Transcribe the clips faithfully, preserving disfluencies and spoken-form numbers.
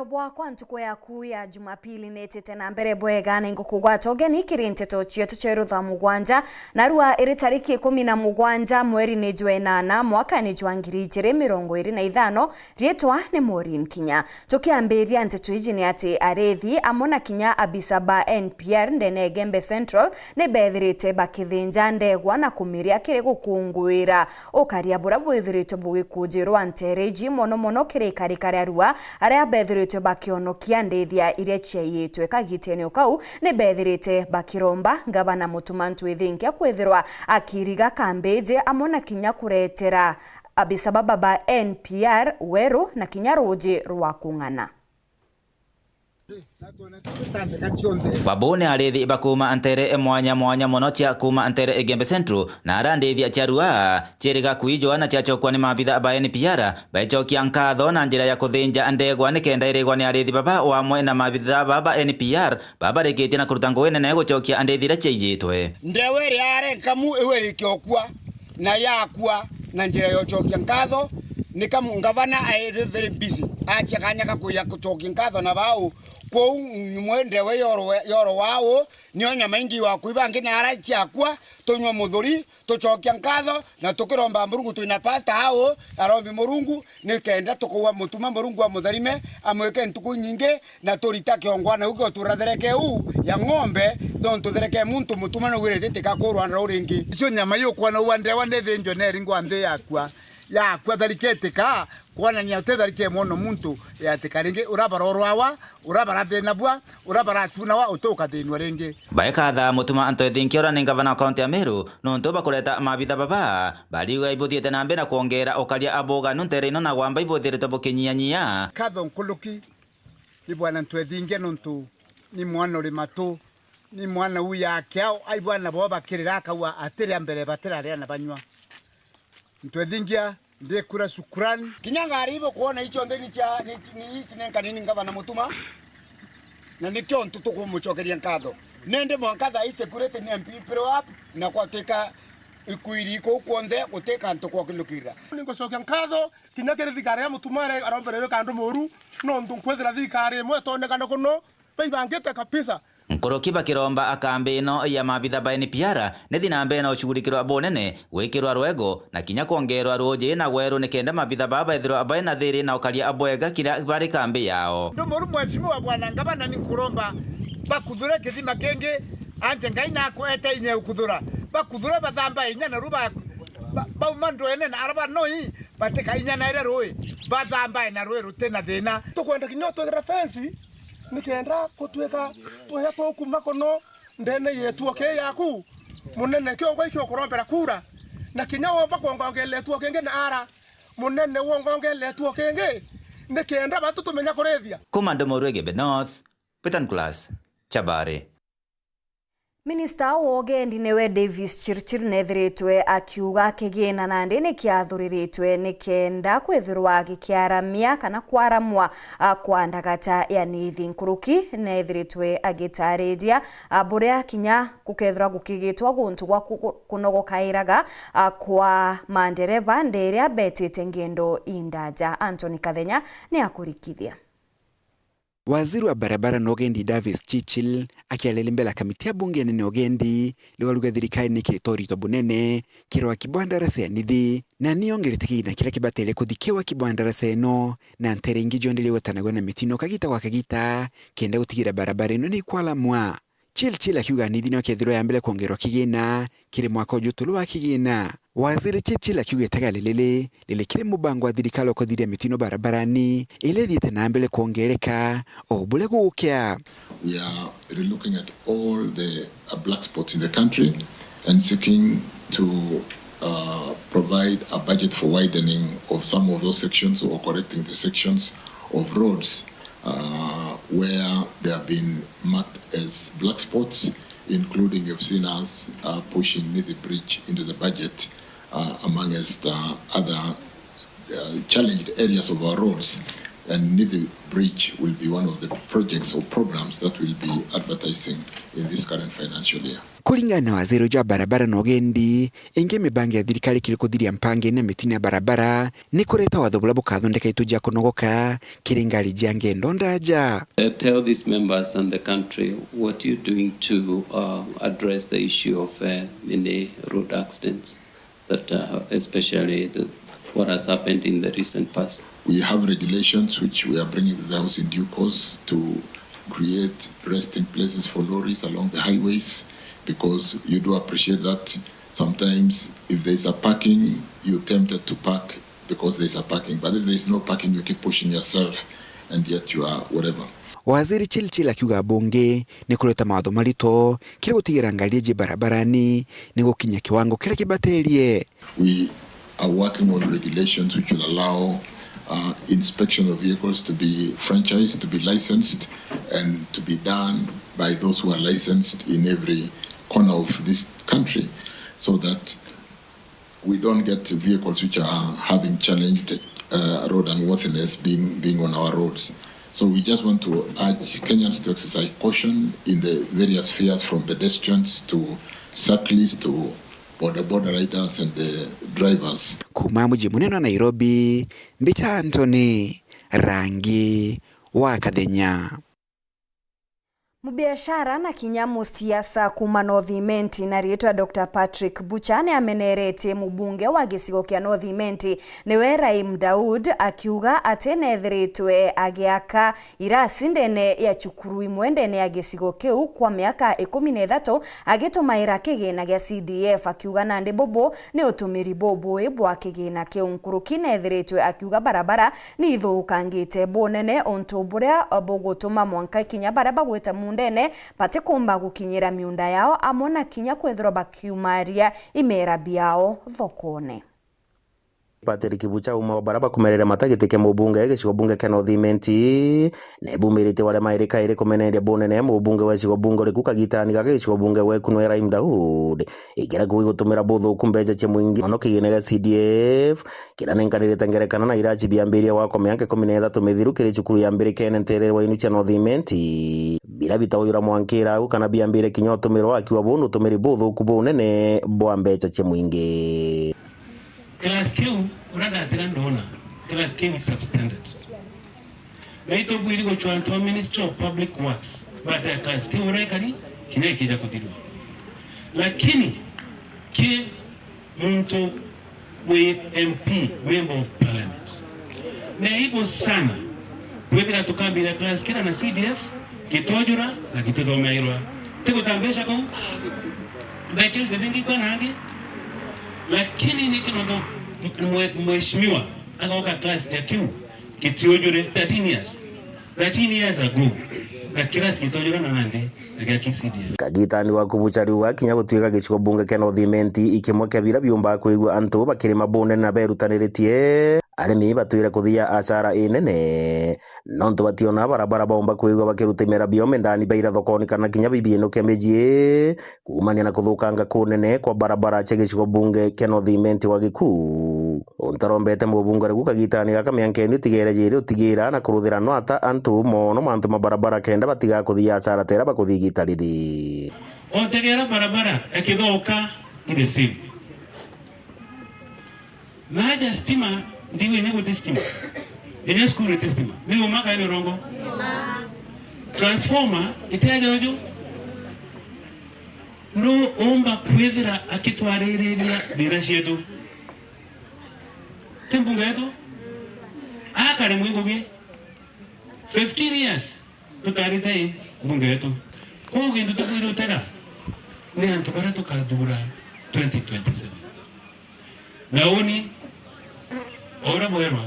Bwakwa, ntuku yaku ya Jumapili nitite na mbere bwega, na ingukugwata ugeni kiri nteto cietu cia rutha mugwanja. Narua iri tariki ikumi na mugwanja mweri ni jwa inana, mwaka ni jwa ngiri ijiri mirongo iri na ithano. Riitwa ni Maureen Kinya. Tukiambiria nteto iji ni ati arithi amwe na kinya abisa ba N P R ndene ya Igembe Central ni bethirite bakithinja ndegwa na kumiria kiri gukunguira ukaria buria bwithiritwe bugikujirwa nteere iji, mono mono kiri ikarika ria Arua, aria bethiritwe bakionokia ndithia iria ciaiyitwe kagitene o kau, ni bethirite bakiromba ngavana Mutuma Ntwithinkia kwithirwa akiriga kambi iji amwe na kinya kuretera abisa baba ba N P R weru na kinya ruuji rwa kung'ana. Babu ni arithi bakuuma nteere mwanya mwanya mono cia kuuma nteere Igembe Central na ara ndithia cia Arua ciiriga kuijwa na ciacokwa ni maabitha ba N P R, baicokia nkatho na njira ya kuthinja ndegwa nikenda irigwa ni arithi baba o amwe na maabitha baba ba N P R babarikitie na kuruta ngugi nene gucokia ndithi iria ciaiyitwe. Ndewa iria yarenkamu iu irikia ukua na yakua na njira ya ucokia nkatho, ni kamu ngavana airi very busy, acia kanya ka kuya kucokia nkatho na bau. Kwou mwe ndewa yoro, yoro wao, nio nyama ingi wakui bangi na ara ciakua, tunywa muthuri, tucokia nkatho, na tukiromba Murungu. Twina pastor au arombi Murungu, nikenda tukuua Mutuma, Murungu amutharime, amwike ntuku nyingi, na turita kiongwana u giotura thereke u ya ng'ombe, nontu thereke muntu Mutuma nugwirite tikakurwa ndau ringi. Icio nyama iukwona ua ndewa nithinjwe neringwa nthi yakua, yakua tharike itika, kwonania uti tharike mwono muntu yatika ringi, ura barorwawa, ura barathina bua, ura baracunawa, uti ukathinua ringi. Baikatha Mutuma Ntwithinkia uria ni ngavana wa kaunti ya Meru, nontu bakureta maabitha baba, bariuga ibuthiite na mbere na kwongera ukaria abuganu nteere ino na gwamba ibuthiritwe bukinyianyia. Nkatho nkuruki ni bwana Ntwithinkia, nontu ni mwana uri matu, ni mwana u yake ao, ai bwana bao bakirira akauga atiria mbere batiraria na banyua. Ntwithinkia, ndikura shukurani. Kinya ngari ibo kwona icio nthi ni cia, ni, ni, ni, ni nkanini ngavana Mutuma, na nikio ntu tukumucokeria nkatho. Nindi mwanka thaa ii security ni M P piro up, na kwatwika ikuiri kuu kwonthe guti kantu kwa kilukirira. Ningucokia nkatho kinya kiri thikari ya Mutuma aria arombere wika andu moru, nontu nkwithira thikari imwe itonekana kuno baibangite kabisa. Nkuruki bakiromba akambi ino ya maabitha ba N P R nithi na mbere na ushughulikirwa bunene, gwikirwa rwego, na kinya kwongerwa ruuji na gweru, nikenda maabitha baa bethirwa bai na thiri na ukaria bwega kiria bari kambi yao. Ndu muru mheshimiwa bwana ngavana, ni nkuromba bakuthure kithima kingi, anje Ngai nakwete inya ukuthura, bakuthure bathamba inya na ruba ba-, bauma ndwene na araba noi batika inya na ire rui, bathambae na rui ruti na thina. Tukwenda kinya utwikira fence nikenda kutwika tuya tukuma kuno ndene yetuo kii yaku, munene kiongo ikio kurombera kura, na kinya womba kwongongeretua kingi na ara, munene wongongeretua kingi, nikenda batu tumenya kurithia. Kuma Ndomoru Igembe North, Peter Nicholas, Chabari. Minista wa ugendi niwe Davis Chirchir nethiritwe akiuga kigina nandi nikiathuriritwe nikenda kwithirwa gikiaramia kana kwaramwa, a, kwa ndagata ya nithi. Nkuruki nethiritwe agitariria, a, buria kinya gukethirwa gukigitwa guntu gwa ku-, ku-, kunogokairaga, a, kwa mandereva ndiria betite ngendo indaja. Anthony Kathenya ni akurikithia. Waziri wa barabara na ugendi Davis Chirchir akiariria mbele ya kamiti ya bunge nene ya ugendi, riu arauga thirikari ni ikirite urito bunene kiri waki bwa ndarasa ya nithi, na ni yongerete kigina kiria kibatere kuthi kiri waki bwa ndarasa ino, na ntere ingi cionthe iria igwetanagua na mitino kagita gwa kagita, kenda gutigira barabara ino ni ikwaramwa. Chirchir akiuga nithi nio kethirwa yambire kwongerwa kigina kiri mwaka uju tulu wa kigina. Waziri Chirchir akiuga itagaria riri riri kiri mubango wa thirikari wa kuthiria mitino barabarani iria ithiite na mbere kwongereka o buria gugukia. We are relooking at all the, uh, black spots in the country and seeking to, uh, provide a budget for widening of some of those sections or correcting the sections of roads, uh, where they have been marked as black spots, including you've seen us, uh, pushing Nithi Bridge into the budget, uh, amongst, uh, other, uh, challenged areas of our roads. And Nithi Bridge will be one of the projects or programs that we'll be advertising in this current financial year. Kuringana na waziri uju wa barabara na ugendi, ingi mibango ya thirikari kiri kuthiria mpango ina mitino ya barabara ni kureta watho buria bukathondeka itu ja kunogoka kiri ngari ja ngendo ndaja. Uh, tell these members and the country what you're doing to, uh, address the issue of, uh, many road accidents that, uh, especially the, what has happened in the recent past. We have regulations which we are bringing to the House in due course to create resting places for lorries along the highways, because you do appreciate that sometimes if there is a parking, you're tempted to park because there is a parking. But if there is no parking, you keep pushing yourself and yet you are whatever. Waziri Chilchil akiuga bunge ni kureta mawatho marito kiri gutigira ngari iji barabarani ni gukinya kiwango kiria kibaterie. We are working on regulations which will allow, uh, inspection of vehicles to be franchised, to be licensed, and to be done by those who are licensed in every corner of this country, so that we don't get vehicles which are having challenged, uh, road unworthiness being, being on our roads. So we just want to urge Kenyans to exercise caution in the various spheres, from pedestrians to cyclists to boda boda riders and the drivers. Kuuma muji munene wa Nairobi, mbita Anthony Rangi wa Kathenya. Mubiashara na kinya musiasa kuuma North Imenti na riitwa Doctor Patrick Bucha ni ameneretie mubunge wa gicigo kia North Imenti niwe Rahim Daud, akiuga ati neethiritwe agiaka irasi ndene ya cukuru imwe ndene ya gicigo kiu kwa miaka ikumi na ithatu agitumaira kigina gia C D F, akiuga nandi bubu ni utumiri bubui bwa kigina kiu. Nkuruki neethiritwe akiuga barabara ni ithukangite bunene, untu buria bugutuma mwanka kinya baria bagwite muundene batikumba gukinyira miunda yao, amwe na kinya kwithirwa bakiumaria imera biao thokone. Patrick Bucha, umwe wa baria bakumerere mata giti kia mubunge gicigo bunge kia North Imenti, nebumirite waria mairi kairi kumeneria bunene mubunge wa gicigo bunge uriku kagitani gaka gicigo bunge gweku nwe Rahim Daud, ikiria kuuga gutumira buthuku mbeca cia mwingi mono kigina gia C D F, kiria nenkanirite ngerekano na iraci biambiria gwakwa miaka ikumi na ithatu mithiru kiri cukuru ya Mbirikene nteere wa inu cia North Imenti, biria bitaujura mwankira au kana biambire kinya utumirwa, akiuga buu ni utumiri buthuku bunene bwa mbeca cia mwingi. Class kiu uria ndatiga ndona, class kiu is substandard. Na itubwiri gucwa antu ba Ministry of Public Works, bata class kiu uria ikari, kinya ikija kuthirwa. Lakini ki muntu wi M P, Member of Parliament, ni aibu sana kwithira tukambira class kira na C D F, gitojura na gitithomeirwa. Tiguta mbeca kuu? Mbeca iu thingi kwa nangi? Lakini niki nontu mwe-, mheshimiwa agoka class ja kiu gitiujure thirteen years? Thirteen years ago, na class gitojura na nandi na gia K C D F. Kagitani wa kubucha riu gakinya gutuika gicigo bunge kia North Imenti, ikimwe kia bira biumba kwigua antu bakirima bunene na berutaniritie, arimi batwire kuthia asara inene. Nontu bationa barabara baumba kwigua bakiruta imera biao mindani baira thokoni kana kinya bibiinukia miji, kuumania na kuthukanga kunene kwa barabara cia gicigo bunge kia North Imenti wa Gikuu. Untu arombete mubunge riu kagitani gaka mianka ino itigere jiri utigira na kuruthira nwata antu mono mantu ma barabara kenda batiga kuthia asara tera bakuthia igita riri. Otegera barabara ekithoka ire same. Naja stima, ndiwe inya guti stima. Inya cukuru iti stima. Ni uma kana ni urongo? Transformer itiaja uju. Nu umba kwithira akitwaririria thina cietu? Ti mbunge yetu? Akare mwingugi. Fifteen years. Tutarite i mbunge yetu. Kwou gintu tukwire utega ni antu baria tukathura twenty twenty-seven. Na uni o uria bwerwa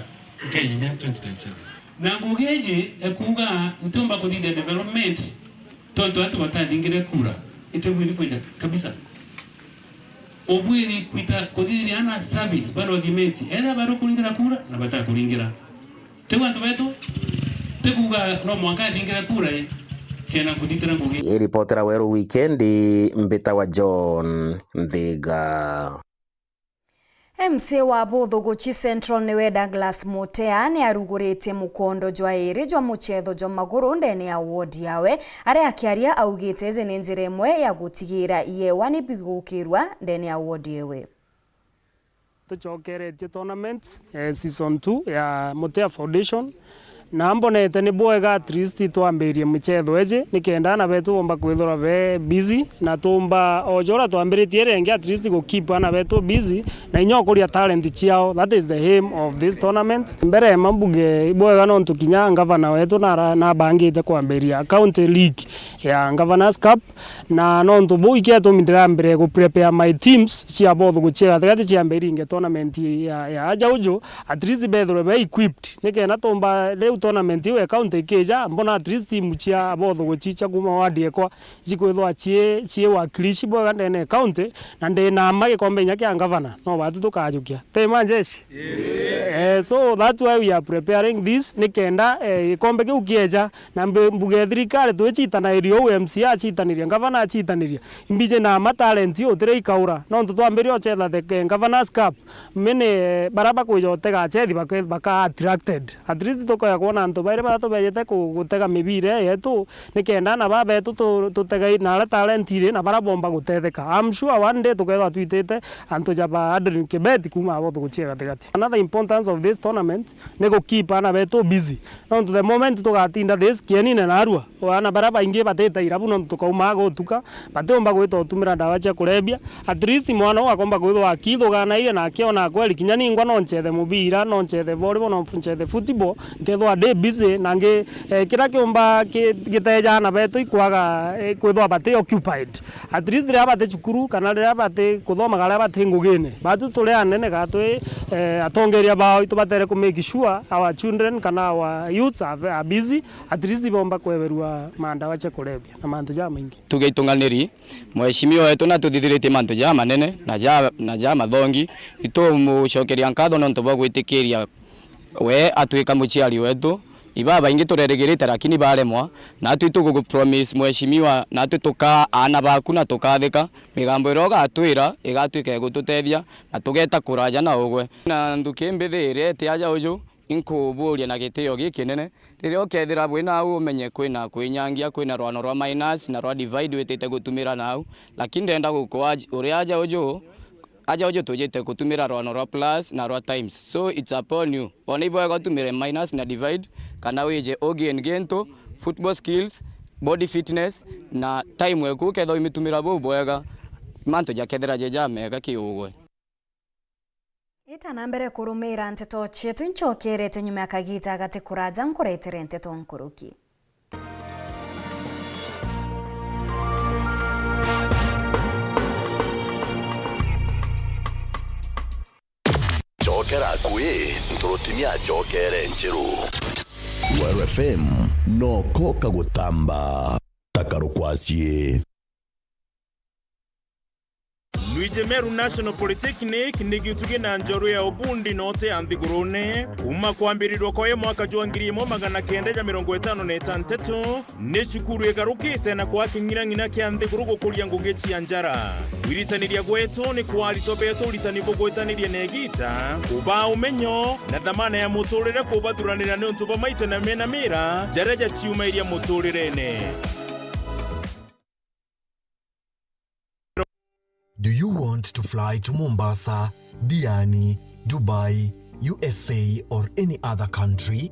nkenyinya twenty twenty-seven. Na ngugi iji ekuuga ntiumba kuthithia development tontu antu batandingire kura, itibwiri kwija kabisa. Ubwiri kwita kuthithia ana service bana uthimiti, ethira barukuringira kura na batakuringira. Tiu antu betu, ti kuuga no mwanka athingire kura i, kena kuthitira ngugi. Ii ripotera Weru Wikendi, mbitawa John Nthiga. M C A wa Buthuguchi Central niwe Douglas Mutea ni aruguritie mukondo jwa iri jwa muchetho jwa maguru ndene ya ward yawe. Aria akiaria augite iji ni njira imwe ya gutigira iewa ni bigukirwa ndene ya ward ewe. Tucokeretie tournament, eh, season two ya Mutea Foundation. Na mbonete ni bwega at least twambirie michetho iji, nikenda ana betu bomba kwithirwa be busy, na tumba o jora twambiritie iri ingi at least gu keep ana betu busy, na inya ukuria talent ciao. That is the aim of this tournament. Mbere ma mbuge ibwega nontu kinya ngavana wetu nara-, nabangite kwambiria County League ya Governors Cup, na nontu buu iketumi ndirambire gu prepare my teams cia Buthuguchi gatigati ciambe iringe tournament ya, ya aja uju, at least bethirwe be equipped. Nikenda tumba riu tournament iu ya county ikija, mbona at least timu cia Buthuguchi cia kuma ward ekwa cikwithwa cii, cii wakilishi bwega ndene ya county, na ndina mma gikombe inya kia ngavana, no batu tukajukia. Ti ma njeshi? Eh, so that's why we are preparing this, nikenda, eh, gikombe kiu kieja, na mbe-, mbuge thirikari twicitanagiria uu, M C A acitaniria, ngavana acitaniria. Imbiji na ma talent iu utire ikaura, nontu twambiria uchetha the, eh, Governors Cup, mini, eh, bara bakwija utega achethi bake-, baka attracted. At least tukoya kwona antu bairi bara tubejete ku-, gutega mibira yetu, nikenda na ba betu tu-, tutega i-, na aria talent iri na bara bomba gutetheka. I'm sure one day tukethwa twitite antu ja ba Adrian Kibet kuma abo tuguchia gatigati. Another importance of this tournament ni gu keep ana betu busy. Nontu the moment tugatinda this kienine narua, ana bara baingi batite irabu nontu tukaumaa gutuka, batiumba gwita utumira ndawa cia kurebia. At least mwana uu akomba kwithwa akithuganaire na akiona kweli kinya ningwa no nchethe mubira, no nchethe volleyball, no nchethe football, nkethwa ndi busy, na ngi, eh, kiria kiumba ki-, giteja ana betu ikwaga, eh, kwithwa bati occupied. At least riria bati cukuru, kana riria bati kuthomaga, riria bati ngugine, batu turi anene gatwi, eh, atongeria bao, itubatere ku make sure our children kana our youths are, are busy, at least bomba kweberua mandawa cia kurebia na mantu jamaingi. Tuge itung'aniri, Mheshimiwa wetu natuthithiritie mantu jamanene na ja, na jamathongi. Itumucokeria nkatho nontu bwa gwitikiria we atwika muciari wetu. Ibabaingi turerigirite lakini baremwa, natwi tugugu promise Mheshimiwa, natwi tukaa aana baku na tukathika. Migambo iria ugatwira igatwika igututethia na tugeta kuraja na ugwe. Na nthuki mbithi iria iti aja uju, inkuburia na gitio gikinene, riria ukethira bwi nau umenye kwina kwinyangia, kwina rwano rwa minus na rwa divide witite gutumira nau, lakini ndenda gukwa uria aja uju, aja uju twijite gutumira rwano rwa plus na rwa times. So it's upon you. Bona ibwega utumire minus na divide, kana wije ugain gintu, football skills, body fitness, na time eku ukethira uimitumira buu bwega, mantu jakethira je jamega kiugwe. Ita na mbere kurumira nteto cietu, incokerete nyuma ya kagita gati kuraja nkuretere nteto nkuruki. Cokera akui, nturutini acokere nchiru. Weru F M, noko kagutamba, takarukwacie. Nwiji Meru National Polytechnic ni gitugi na njorua ya ubundi note ya nthigurune. Kuma kwambirirwa kwayo mwaka jwa ngiri imwe magana kenda ja mirongo itano na itantatu, ni cukuru igarukite na kwaa king'irang'ira kia nthiguru gukuria ngugi cia njara. Kwiritaniria gwetu ni kwa aritwa betu uritani bugwitaniria na igita, kubaa umenyo na thamana ya muturire kubathuranira niuntu bwa maita na mena mira jaria jaciumairia muturirene. Do you want to fly to Mombasa, Diani, Dubai, U S A, or any other country?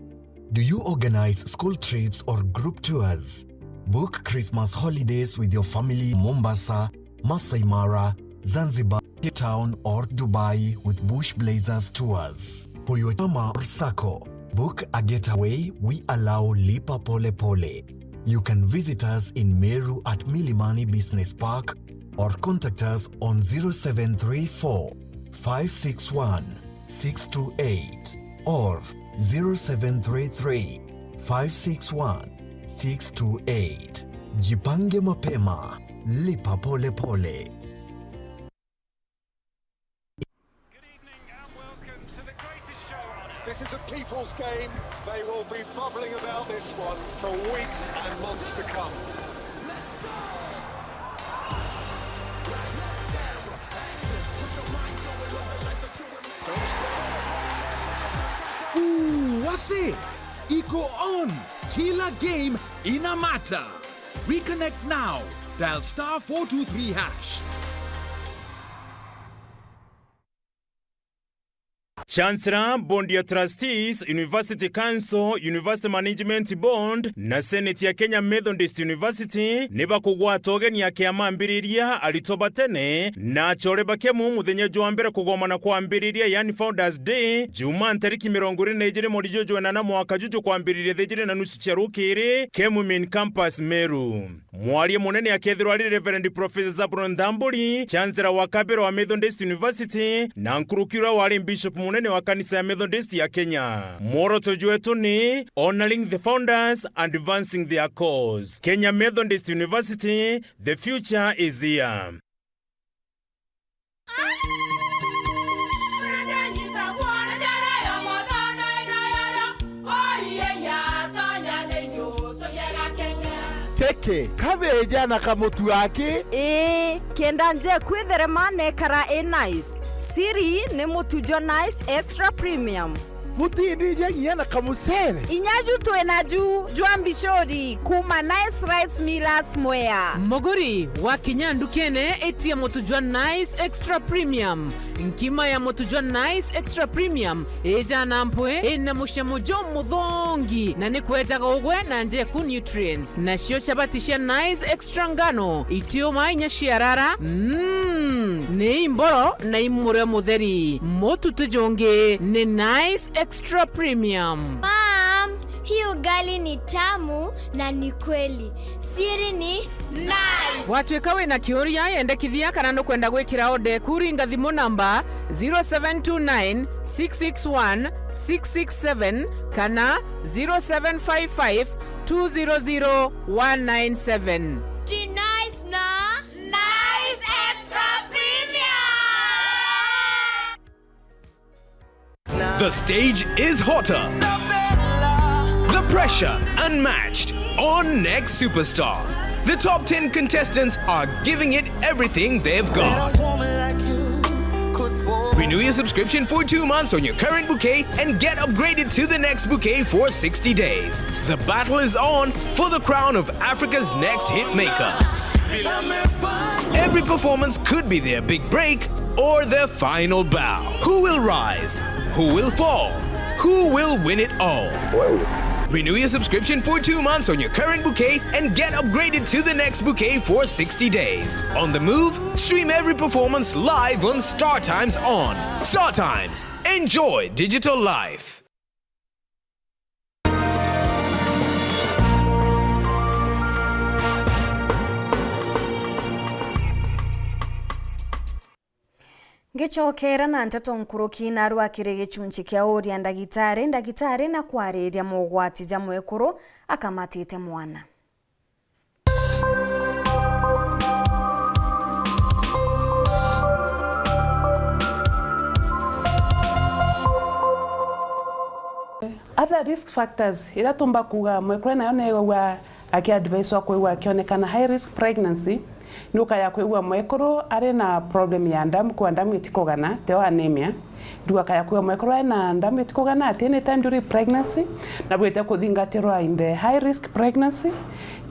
Do you organize school trips or group tours? Book Christmas holidays with your family in Mombasa, Masai Mara, Zanzibar, Cape Town, or Dubai with Bush Blazers Tours. For your chama or sacco, book a getaway, we allow Lipa Pole Pole. You can visit us in Meru at Milimani Business Park or contact us on zero seven three four, five six one, six two eight or zero seven three three, five six one, six two eight. Jipange mapema, lipa pole pole. Good evening and welcome to the greatest show on earth. This is a people's game. They will be bubbling about this one for weeks and months to come. Let's go! Let's go! Put your mind over love, life that you were Say, iko on. Kila game ina matter. Reconnect now. Dial star four two three hash. Chancellor, Board ya Trustees, University Council, University Management Board na Senate ya Kenya Methodist University ni bakugwata ugeni ya kiama mbiriria aritwa ba tene na acore ba Kemu muthenya jwa mbere kugomana kwambiriria, yani Founders Day, Jumaa ntariki mirongo iri na ijiri mweri juju jwa inana mwaka juju kwambiriria thaa ijiri na nusu cia rukiri, Kemu Main Campus, Meru. Mwaria munene akethirwa ari Reverend Professor Zabron Thamburi, Chancellor wa kabere wa Methodist University, na nkuruki uria wari Bishop munene wa kanisa ya Methodist ya Kenya. Mworoto jwetu ni Honoring the Founders, Advancing their Cause. Kenya Methodist University, the future is here. Peke, kabeja na kamutu aki? Ii, kenda nje kwitherema nekara i nice. Siri ni mutu jwa Nice Extra Premium. Mutindije nginya na kamucere? Inya ju twi na ju jwa mbicuri kuma Nice Rice Millers Mwea. Muguri, wakinya ndukene, itia mutu jwa Nice Extra Premium. Nkima ya mutu jwa Nice Extra Premium ijana mpwi, ina mucamo jumuthongi, na ni kwejaga ugwe na njeku nutrients. Nacio chabati cia Nice Extra ngano, itiuma inya ciarara, mm, ni imboro na imurio mutheri. Mutu ti jungi, ni Nice Extra Premium. Mom, hii ugali ni tamu na ni kweli. Siri ni Nice. Watwika wina kiuria, yendekithia kana nukwenda gwikira order eku, ringa thimu namba zero seven two nine, six six one, six six seven kana zero seven five five, two zero zero, one nine seven. Ji Nice na Nice Extra Premium. The stage is hotter. The pressure unmatched on Next Superstar. The top ten contestants are giving it everything they've got. Renew your subscription for two months on your current bouquet and get upgraded to the next bouquet for sixty days. The battle is on for the crown of Africa's next hit maker. Every performance could be their big break or their final bow. Who will rise? Who will fall? Who will win it all? Renew your subscription for two months on your current bouquet and get upgraded to the next bouquet for sixty days. On the move, stream every performance live on Star Times On. Star Times. Enjoy digital life. Ngicokera na nteto nkuruki, narua kiri gicunci kia uria ndagitari, ndagitari na kwariria mogwati ja mwekuru akamatite mwana. Other risk factors iria tumba kuuga mwekuru nayo ni aigagua aki advice wa kwigua akionekana high risk pregnancy, ni ukaya kwigua mwekuru ari na problem ya ndamu, kwa ndamu itikugana, teo anemia. Riu akaya kwigua mwekuru ari na ndamu itikugana at any time during pregnancy, na bwite kuthingatirwa in the high risk pregnancy,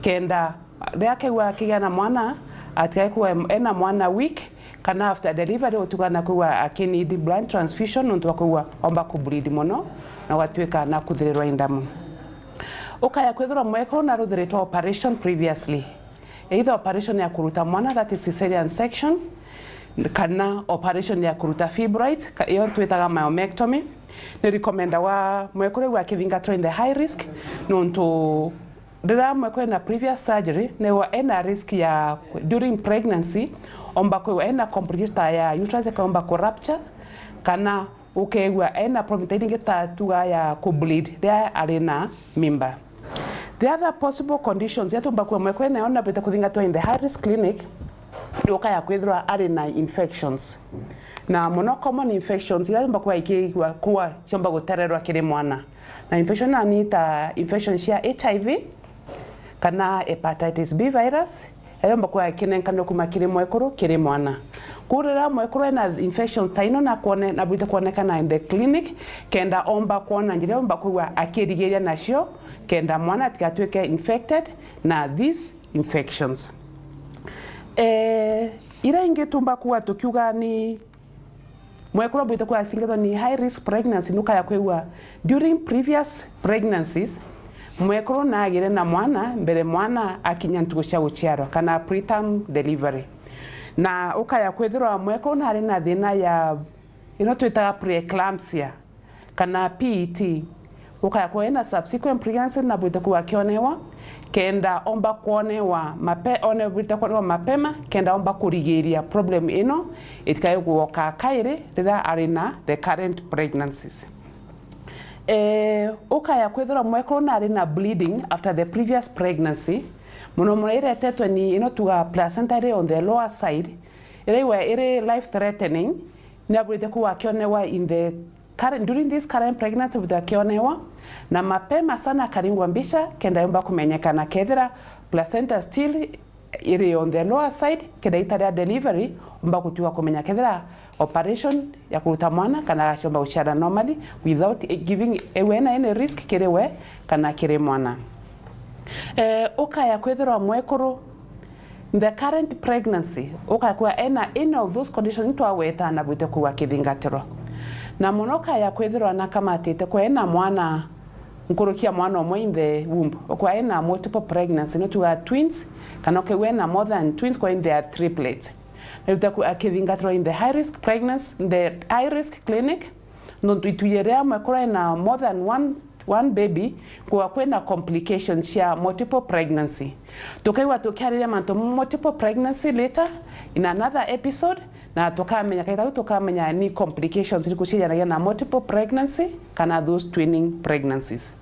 kenda riria akigua akigia na mwana, atikae kwigua ena mwana weak, kana after delivery utuga na kwigua aki need blood transfusion nontu wa kwigua omba ku bleed mono na ugatuika na kuthirirwa i ndamu. Ukaya kwithirwa mwekuru na ruthiritwa operation previously, either operation ya kuruta mwana, that is caesarean section, kana operation ya kuruta fibroids, ka-, iyo twitaga myomectomy. Ni recommendagwa mwekuru aigua akithingatwa in the high risk, nontu riria mwekuru ena previous surgery, newa ena risk ya during pregnancy, omba kwigua ena complication ya uterus ikaomba ku rupture, kana ukeigua ena problem ta iria ingi ta tuga ya ku bleed riria ari na mimba. The other possible conditions iria tumba kwigua mwekuru nayo na bwite kuthingatwa in the high risk clinic, ni ukaya kwithirwa ari na infections. Na mono common infections iria yumba kuwa ikigwa kuwa ciumba gutererwa kiri mwana. Na infection ina ni ta infection cia H I V, kana hepatitis B virus, Yomba kwithirwa ikinenkanwa kuma kiri mwekuru kiri mwana. Kwou riria mwekuru ena infection ta ino na kwone-, na bwite kwonekana in the clinic, kenda omba kwona njira yomba kwigua akirigiria nacio, kenda mwana atigatwike infected na these infections. Eh, iria ingi tumba kuuga tukiuga ni mwekuru bwite kwithirwa athingatwa ni high risk pregnancy, nukaya kwigua during previous pregnancies, mwekuru naagire na mwana mbere mwana akinya ntuku cia guciarwa, kana preterm delivery. Na ukaya kwithirwa mwekuru nari na thina ya ino twitaga preeclampsia, kana P E T. Ukaya kwithirwa ena subsequent pregnancy na bwite kwigua akionewa, kenda omba kwonewa mape-, one bwite kwonewa mapema, kenda omba kurigiria problem ino itikae guoka kairi riria ari na recurrent pregnancies. Eh, ukaya kwithirwa mwekuru nari na bleeding after the previous pregnancy, muno muno iretetwe ni ino tuga placenta iri on the lower side, iria igwe iri life threatening, ni abwite kwigua akionewa in the current, during this current pregnancy, abwite akionewa, na mapema sana akaringwa mbica, kenda yomba kumenyekana kethira placenta still iri on the lower side, kenda ita ria delivery, omba gutuika kumenya kethira operation ya kuruta mwana kana agacomba guciara normally without giving, eh, we na any risk kiri we kana kiri mwana. Eh, ukaya kwithirwa mwekuru in the current pregnancy, ukaya kwigua ena any of those conditions twagweta na bwite kwigua akithingatirwa. Na muno ukaya kwithirwa nakamatite kwigua ena mwana nkuruki ya mwana umwe in the womb. Ukwigua ena multiple pregnancy, no tuga twins, kana ukigua ena more than twins, kwa in the triplets. Na bwite kwigua akithingatirwa in the high risk pregnancy, in the high risk clinic, nontu itwiji riria mwekuru ena more than one, one baby, kwigua kwina complications cia multiple pregnancy. Tukaigua tukiariria mantu ma multiple pregnancy later in another episode, na tukamenya, kaita kau tukamenya ni complications iriku ciejanagia na multiple pregnancy kana those twinning pregnancies.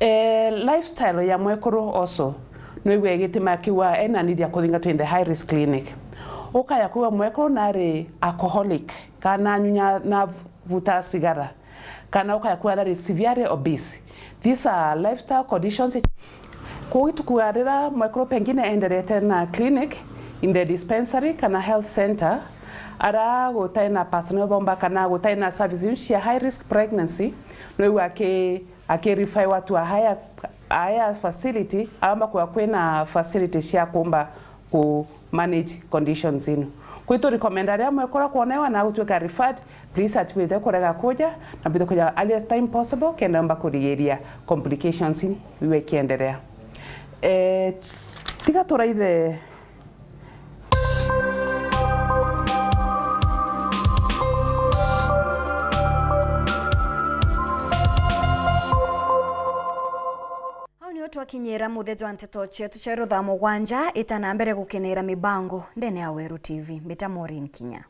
Eh, lifestyle ya mwekuru also, no igwe gituma kiwa ena need ya kuthingatwa in the high risk clinic. Ukaya kwigua mwekuru nari alcoholic, kana anyunya na vuta sigara, kana ukaya kwigua nari severely obese. These are lifestyle conditions. Kwou ituku ya riria mwekuru pengine enderete na clinic in the dispensary kana health center, ara gutai na personnel bomba kana gutai na services cia high risk pregnancy, no igwe aki akirifaiwa tu a higher, a higher facility, aomba kwigua kwina facility cia kumba ku manage conditions inu. Kwitu recommend aria mwekuru kwonewa na gutuika referred, please atibwite kurega kuja, na bwite kuja earliest time possible, kenda omba kurigiria complications iwe ikienderea. Eh, tiga turaithe Au nio twakinyira muthia jwa nteto cietu cia ruthaa mugwanja. Ita na mbere gukenera mibango ndene ya Weru T V. Mbita Maureen Kinya.